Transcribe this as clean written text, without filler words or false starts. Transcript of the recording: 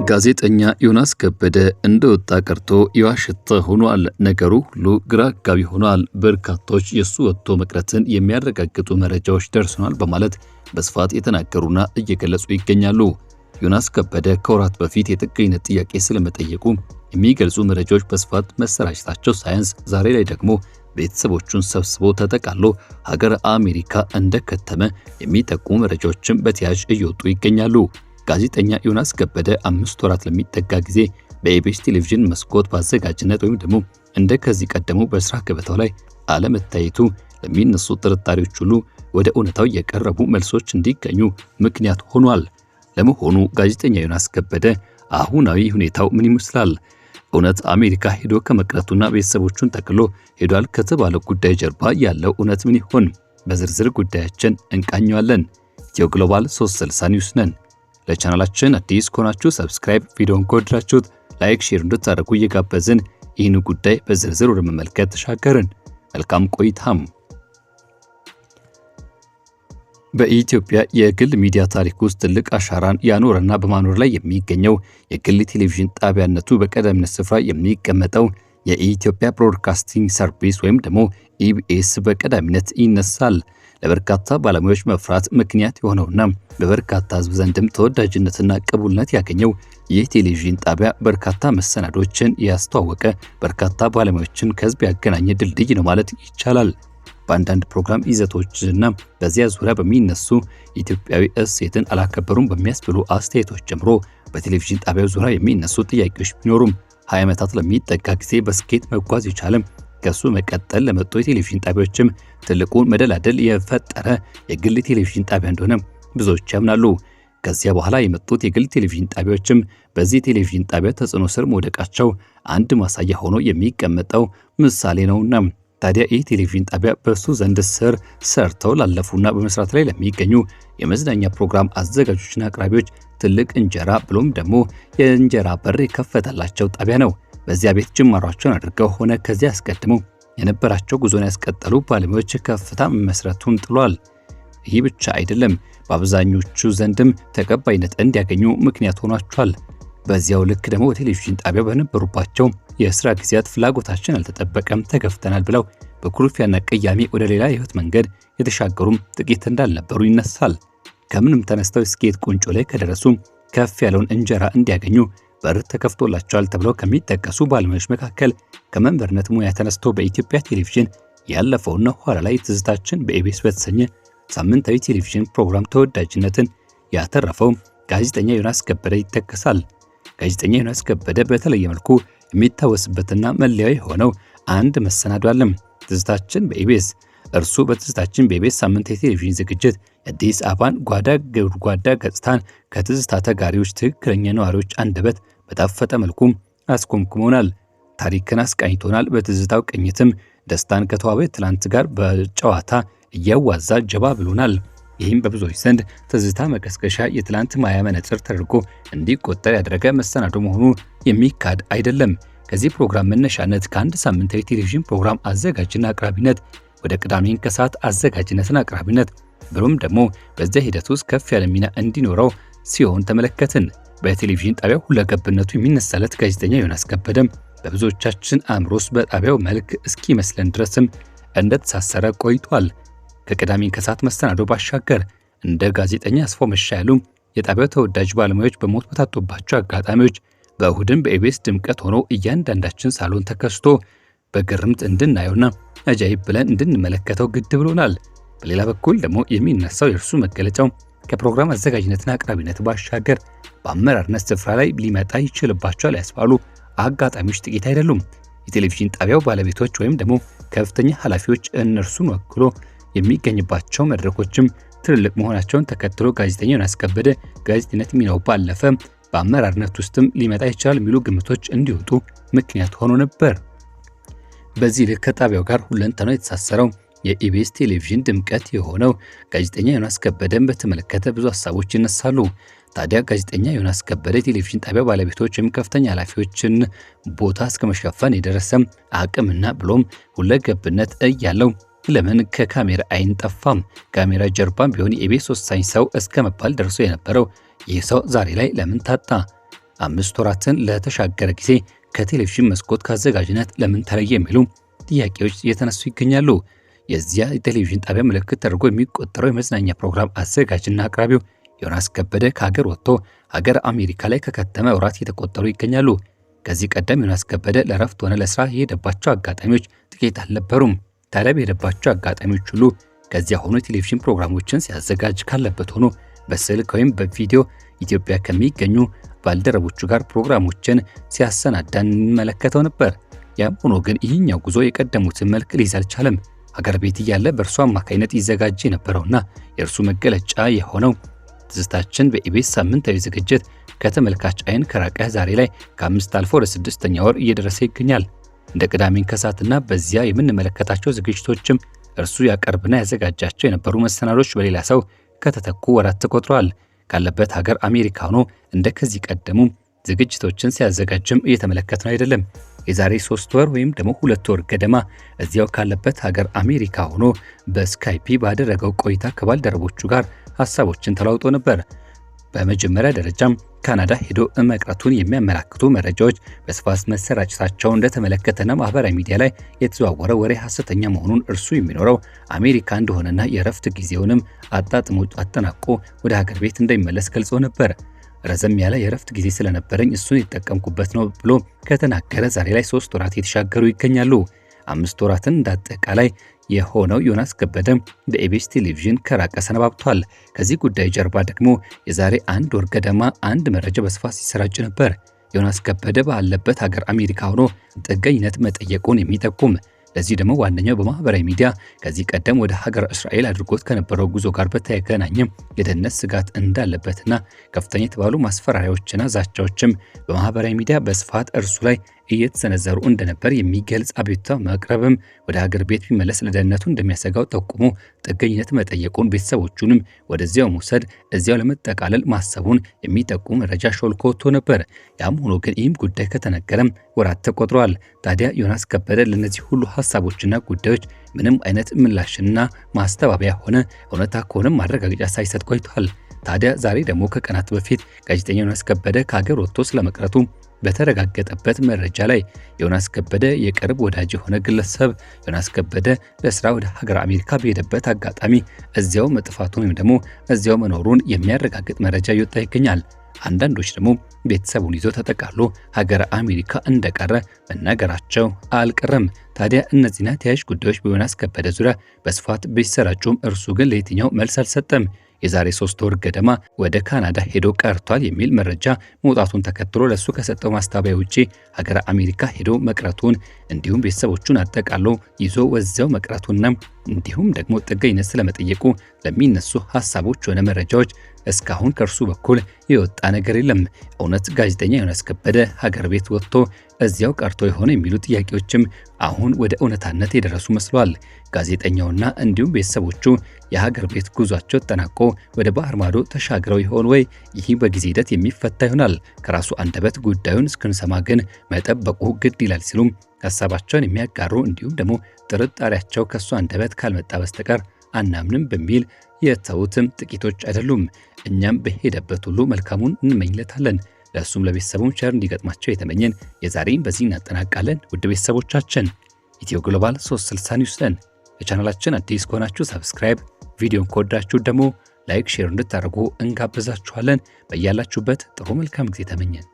ጋዜጠኛ ዮናስ ከበደ እንደወጣ ቀርቶ የዋሸተ ሆኗል። ነገሩ ሁሉ ግራ አጋቢ ሆኗል። በርካቶች የሱ ወጥቶ መቅረትን የሚያረጋግጡ መረጃዎች ደርሰናል በማለት በስፋት የተናገሩና እየገለጹ ይገኛሉ። ዮናስ ከበደ ከወራት በፊት የጥገኝነት ጥያቄ ስለመጠየቁ የሚገልጹ መረጃዎች በስፋት መሰራጨታቸው ሳያንስ ዛሬ ላይ ደግሞ ቤተሰቦቹን ሰብስቦ ተጠቃሎ ሀገር አሜሪካ እንደከተመ የሚጠቁሙ መረጃዎችን በተያያዥ እየወጡ ይገኛሉ። ጋዜጠኛ ዮናስ ከበደ 5 ወራት ለሚጠጋ ጊዜ በኢቢኤስ ቴሌቪዥን መስኮት በአዘጋጅነት ወይም ደግሞ እንደ ከዚህ ቀደሙ በስራ ገበታው ላይ አለመታየቱ ለሚነሱ ጥርጣሬዎች ሁሉ ወደ እውነታው የቀረቡ መልሶች እንዲገኙ ምክንያት ሆኗል። ለመሆኑ ጋዜጠኛ ዮናስ ከበደ አሁናዊ ሁኔታው ምን ይመስላል? እውነት አሜሪካ ሄዶ ከመቅረቱና ቤተሰቦቹን ጠቅሎ ሄዷል ከተባለው ጉዳይ ጀርባ ያለው እውነት ምን ይሆን? በዝርዝር ጉዳያችን እንቃኘዋለን። ኢትዮ ግሎባል 360 ኒውስ ነን። ለቻናላችን አዲስ ከሆናችሁ subscribe፣ ቪዲዮን ከወደዳችሁት like፣ share እንድታደርጉ እየጋበዝን ይህን ጉዳይ በዝርዝር ወደ መመልከት ተሻገርን። መልካም ቆይታም። በኢትዮጵያ የግል ሚዲያ ታሪክ ውስጥ ትልቅ አሻራን ያኖረና በማኖር ላይ የሚገኘው የግል ቴሌቪዥን ጣቢያነቱ በቀዳሚነት ስፍራ የሚቀመጠው የኢትዮጵያ ብሮድካስቲንግ ሰርቪስ ወይም ደግሞ ኢቢኤስ በቀዳሚነት ይነሳል። ለበርካታ ባለሙያዎች መፍራት ምክንያት የሆነውና በበርካታ ሕዝብ ዘንድም ተወዳጅነትና ቅቡልነት ያገኘው ይህ ቴሌቪዥን ጣቢያ በርካታ መሰናዶችን ያስተዋወቀ፣ በርካታ ባለሙያዎችን ከሕዝብ ያገናኘ ድልድይ ነው ማለት ይቻላል። በአንዳንድ ፕሮግራም ይዘቶችና በዚያ ዙሪያ በሚነሱ ኢትዮጵያዊ እሴትን አላከበሩም በሚያስብሉ አስተያየቶች ጀምሮ በቴሌቪዥን ጣቢያው ዙሪያ የሚነሱ ጥያቄዎች ቢኖሩም 20 ዓመታት ለሚጠጋ ጊዜ በስኬት መጓዝ የቻለም ከሱ መቀጠል ለመጡ የቴሌቪዥን ጣቢያዎችም ትልቁን መደላደል የፈጠረ የግል ቴሌቪዥን ጣቢያ እንደሆነ ብዙዎች ያምናሉ። ከዚያ በኋላ የመጡት የግል ቴሌቪዥን ጣቢያዎችም በዚህ ቴሌቪዥን ጣቢያ ተጽዕኖ ስር መውደቃቸው አንድ ማሳያ ሆኖ የሚቀመጠው ምሳሌ ነውና፣ ታዲያ ይህ ቴሌቪዥን ጣቢያ በሱ ዘንድ ስር ሰርተው ላለፉና በመስራት ላይ ለሚገኙ የመዝናኛ ፕሮግራም አዘጋጆችና አቅራቢዎች ትልቅ እንጀራ ብሎም ደግሞ የእንጀራ በር የከፈተላቸው ጣቢያ ነው። በዚያ ቤት ጅማሯቸውን አድርገው ሆነ ከዚያ አስቀድመው የነበራቸው ጉዞን ያስቀጠሉ ባለሙያዎች ከፍታ መመስረቱን ጥሏል። ይህ ብቻ አይደለም፣ በአብዛኞቹ ዘንድም ተቀባይነት እንዲያገኙ ምክንያት ሆኗቸዋል። በዚያው ልክ ደግሞ በቴሌቪዥን ጣቢያው በነበሩባቸው የስራ ጊዜያት ፍላጎታችን አልተጠበቀም፣ ተገፍተናል ብለው በኩርፊያና ቅያሜ ወደ ሌላ የህይወት መንገድ የተሻገሩም ጥቂት እንዳልነበሩ ይነሳል። ከምንም ተነስተው ስኬት ቁንጮ ላይ ከደረሱ ከፍ ያለውን እንጀራ እንዲያገኙ በር ተከፍቶላቸዋል ተብለው ከሚጠቀሱ ባለሙያዎች መካከል ከመምህርነት ሙያ ተነስቶ በኢትዮጵያ ቴሌቪዥን ያለፈውና ኋላ ላይ ትዝታችን በኢቢኤስ በተሰኘ ሳምንታዊ ቴሌቪዥን ፕሮግራም ተወዳጅነትን ያተረፈው ጋዜጠኛ ዮናስ ከበደ ይጠቀሳል። ጋዜጠኛ ዮናስ ከበደ በተለየ መልኩ የሚታወስበትና መለያው የሆነው አንድ መሰናዶ አለም፣ ትዝታችን በኢቢኤስ። እርሱ በትዝታችን በኢቢኤስ ሳምንት የቴሌቪዥን ዝግጅት የአዲስ አበባን ጓዳ ጎድጓዳ ገጽታን ከትዝታ ተጋሪዎች ትክክለኛ ነዋሪዎች አንደበት በጣፈጠ መልኩ አስኮምኩሞናል። ታሪክን አስቃኝቶናል። በትዝታው ቅኝትም ደስታን ከተዋበ ትላንት ጋር በጨዋታ እያዋዛ ጀባ ብሎናል። ይህም በብዙዎች ዘንድ ትዝታ መቀስቀሻ፣ የትላንት ማያ መነጽር ተደርጎ እንዲቆጠር ያደረገ መሰናዶ መሆኑ የሚካድ አይደለም። ከዚህ ፕሮግራም መነሻነት ከአንድ ሳምንታዊ ቴሌቪዥን ፕሮግራም አዘጋጅና አቅራቢነት ወደ ቅዳሜን ከሰዓት አዘጋጅነትና አቅራቢነት ብሎም ደግሞ በዚያ ሂደት ውስጥ ከፍ ያለ ሚና እንዲኖረው ሲሆን ተመለከትን። በቴሌቪዥን ጣቢያው ሁለገብነቱ የሚነሳለት ጋዜጠኛ ዮናስ ከበደም በብዙዎቻችን አእምሮ ውስጥ በጣቢያው መልክ እስኪመስለን ድረስም እንደተሳሰረ ቆይቷል። ከቅዳሜን ከሰዓት መሰናዶ ባሻገር እንደ ጋዜጠኛ አስፋው መሻ ያሉ የጣቢያው ተወዳጅ ባለሙያዎች በሞት በታጡባቸው አጋጣሚዎች በእሁድን በኢቢኤስ ድምቀት ሆኖ እያንዳንዳችን ሳሎን ተከስቶ በግርምት እንድናየውና አጃይብ ብለን እንድንመለከተው ግድ ብሎናል። በሌላ በኩል ደግሞ የሚነሳው የእርሱ መገለጫው ከፕሮግራም አዘጋጅነትና አቅራቢነት ባሻገር በአመራርነት ስፍራ ላይ ሊመጣ ይችልባቸዋል ያስባሉ አጋጣሚዎች ጥቂት አይደሉም። የቴሌቪዥን ጣቢያው ባለቤቶች ወይም ደግሞ ከፍተኛ ኃላፊዎች እነርሱን ወክሎ የሚገኝባቸው መድረኮችም ትልልቅ መሆናቸውን ተከትሎ ጋዜጠኛ ዮናስ ከበደ ጋዜጠኝነት ሚናው ባለፈ በአመራርነት ውስጥም ሊመጣ ይችላል የሚሉ ግምቶች እንዲወጡ ምክንያት ሆኖ ነበር። በዚህ ልክ ከጣቢያው ጋር ሁለንተናው የተሳሰረው የኢቢኤስ ቴሌቪዥን ድምቀት የሆነው ጋዜጠኛ ዮናስ ከበደን በተመለከተ ብዙ ሀሳቦች ይነሳሉ። ታዲያ ጋዜጠኛ ዮናስ ከበደ የቴሌቪዥን ጣቢያ ባለቤቶች ወይም ከፍተኛ ኃላፊዎችን ቦታ እስከ መሸፈን የደረሰም አቅምና ብሎም ሁለገብነት እያለው ለምን ከካሜራ አይን ጠፋም? ካሜራ ጀርባም ቢሆን የኢቢኤስ ወሳኝ ሰው እስከ መባል ደርሶ የነበረው ይህ ሰው ዛሬ ላይ ለምን ታጣ? 5 ወራትን ለተሻገረ ጊዜ ከቴሌቪዥን መስኮት ከአዘጋጅነት ለምን ተለየ የሚሉ ጥያቄዎች እየተነሱ ይገኛሉ። የዚያ የቴሌቪዥን ጣቢያ ምልክት ተደርጎ የሚቆጠረው የመዝናኛ ፕሮግራም አዘጋጅና አቅራቢው ዮናስ ከበደ ከሀገር ወጥቶ ሀገር አሜሪካ ላይ ከከተመ ወራት እየተቆጠሩ ይገኛሉ። ከዚህ ቀደም ዮናስ ከበደ ለእረፍት ሆነ ለስራ የሄደባቸው አጋጣሚዎች ጥቂት አልነበሩም። ታዲያ በሄደባቸው አጋጣሚዎች ሁሉ ከዚያ ሆኖ የቴሌቪዥን ፕሮግራሞችን ሲያዘጋጅ ካለበት ሆኖ በስልክ ወይም በቪዲዮ ኢትዮጵያ ከሚገኙ ባልደረቦቹ ጋር ፕሮግራሞችን ሲያሰናዳ እንመለከተው ነበር። ያም ሆኖ ግን ይህኛው ጉዞ የቀደሙትን መልክ ሊይዝ አልቻለም። ሀገር ቤት እያለ በእርሱ አማካይነት ይዘጋጅ የነበረውና የእርሱ መገለጫ የሆነው ትዝታችን በኢቢኤስ ሳምንታዊ ዝግጅት ከተመልካች አይን ከራቀ ዛሬ ላይ ከ5 አልፎ ወደ 6ኛ ወር እየደረሰ ይገኛል። እንደ ቅዳሜን ከሰዓትና በዚያ የምንመለከታቸው ዝግጅቶችም እርሱ ያቀርብና ያዘጋጃቸው የነበሩ መሰናዶች በሌላ ሰው ከተተኩ ወራት ተቆጥረዋል። ካለበት ሀገር አሜሪካ ሆኖ እንደ ከዚህ ቀደሙ ዝግጅቶችን ሲያዘጋጅም እየተመለከትነው አይደለም። የዛሬ 3 ወር ወይም ደግሞ 2 ወር ገደማ እዚያው ካለበት ሀገር አሜሪካ ሆኖ በስካይፒ ባደረገው ቆይታ ከባልደረቦቹ ጋር ሀሳቦችን ተለዋውጦ ነበር። በመጀመሪያ ደረጃም ካናዳ ሄዶ መቅረቱን የሚያመላክቱ መረጃዎች በስፋት መሰራጨታቸው እንደተመለከተና ማህበራዊ ሚዲያ ላይ የተዘዋወረ ወሬ ሐሰተኛ መሆኑን፣ እርሱ የሚኖረው አሜሪካ እንደሆነና የእረፍት ጊዜውንም አጣጥሞ አጠናቆ ወደ ሀገር ቤት እንደሚመለስ ገልጾ ነበር። ረዘም ያለ የእረፍት ጊዜ ስለነበረኝ እሱን የተጠቀምኩበት ነው ብሎ ከተናገረ ዛሬ ላይ 3 ወራት የተሻገሩ ይገኛሉ። 5 ወራትን እንዳጠቃላይ የሆነው ዮናስ ከበደ በኢቢኤስ ቴሌቪዥን ከራቀ ሰነባብቷል። ከዚህ ጉዳይ ጀርባ ደግሞ የዛሬ አንድ ወር ገደማ አንድ መረጃ በስፋት ሲሰራጭ ነበር። ዮናስ ከበደ ባለበት ሀገር አሜሪካ ሆኖ ጥገኝነት መጠየቁን የሚጠቁም፣ ለዚህ ደግሞ ዋነኛው በማህበራዊ ሚዲያ ከዚህ ቀደም ወደ ሀገር እስራኤል አድርጎት ከነበረው ጉዞ ጋር በተገናኘ የደህንነት ስጋት እንዳለበትና ከፍተኛ የተባሉ ማስፈራሪያዎችና ዛቻዎችም በማህበራዊ ሚዲያ በስፋት እርሱ ላይ እየተሰነዘሩ እንደነበር የሚገልጽ አቤቱታ መቅረብም ወደ ሀገር ቤት ቢመለስ ለደህንነቱ እንደሚያሰጋው ጠቁሞ ጥገኝነት መጠየቁን፣ ቤተሰቦቹንም ወደዚያው መውሰድ እዚያው ለመጠቃለል ማሰቡን የሚጠቁም መረጃ ሾልኮ ወጥቶ ነበር። ያም ሆኖ ግን ይህም ጉዳይ ከተነገረም ወራት ተቆጥረዋል። ታዲያ ዮናስ ከበደ ለእነዚህ ሁሉ ሀሳቦችና ጉዳዮች ምንም አይነት ምላሽና ማስተባበያ ሆነ እውነታ ከሆነም ማረጋገጫ ሳይሰጥ ቆይቷል። ታዲያ ዛሬ ደግሞ ከቀናት በፊት ጋዜጠኛ ዮናስ ከበደ ከሀገር ወጥቶ ስለመቅረቱ በተረጋገጠበት መረጃ ላይ ዮናስ ከበደ የቅርብ ወዳጅ የሆነ ግለሰብ ዮናስ ከበደ ለስራ ወደ ሀገር አሜሪካ በሄደበት አጋጣሚ እዚያው መጥፋቱን ወይም ደግሞ እዚያው መኖሩን የሚያረጋግጥ መረጃ እየወጣ ይገኛል። አንዳንዶች ደግሞ ቤተሰቡን ይዞ ተጠቃሎ ሀገር አሜሪካ እንደቀረ መናገራቸው አልቀረም። ታዲያ እነዚህና ተያያዥ ጉዳዮች በዮናስ ከበደ ዙሪያ በስፋት ቢሰራጩም እርሱ ግን ለየትኛው መልስ አልሰጠም። የዛሬ 3 ወር ገደማ ወደ ካናዳ ሄዶ ቀርቷል የሚል መረጃ መውጣቱን ተከትሎ ለሱ ከሰጠው ማስታበያ ውጪ ሀገረ አሜሪካ ሄዶ መቅረቱን፣ እንዲሁም ቤተሰቦቹን አጠቃሎ ይዞ ወዚያው መቅረቱና እንዲሁም ደግሞ ጥገኝነት ስለመጠየቁ ለሚነሱ ሀሳቦች ሆነ መረጃዎች እስካሁን ከእርሱ በኩል የወጣ ነገር የለም። እውነት ጋዜጠኛ ዮናስ ከበደ ሀገር ቤት ወጥቶ እዚያው ቀርቶ የሆነ የሚሉ ጥያቄዎችም አሁን ወደ እውነታነት የደረሱ መስሏል። ጋዜጠኛውና እንዲሁም ቤተሰቦቹ የሀገር ቤት ጉዟቸው ተጠናቆ ወደ ባህር ማዶ ተሻግረው ይሆን ወይ? ይህ በጊዜ ሂደት የሚፈታ ይሆናል። ከራሱ አንደበት ጉዳዩን እስክንሰማ ግን መጠበቁ ግድ ይላል ሲሉም ሀሳባቸውን የሚያጋሩ፣ እንዲሁም ደግሞ ጥርጣሬያቸው ከሱ አንደበት ካልመጣ በስተቀር አናምንም በሚል የተዉትም ጥቂቶች አይደሉም። እኛም በሄደበት ሁሉ መልካሙን እንመኝለታለን። ለእሱም ለቤተሰቡም ቸር እንዲገጥማቸው የተመኘን የዛሬን በዚህ እናጠናቃለን። ውድ ቤተሰቦቻችን፣ ኢትዮ ግሎባል 360 ኒውስ ነን። ለቻናላችን አዲስ ከሆናችሁ subscribe፣ ቪዲዮን ከወዳችሁ ደግሞ like፣ share እንድታደርጉ እንጋብዛችኋለን። በያላችሁበት ጥሩ መልካም ጊዜ ተመኘን።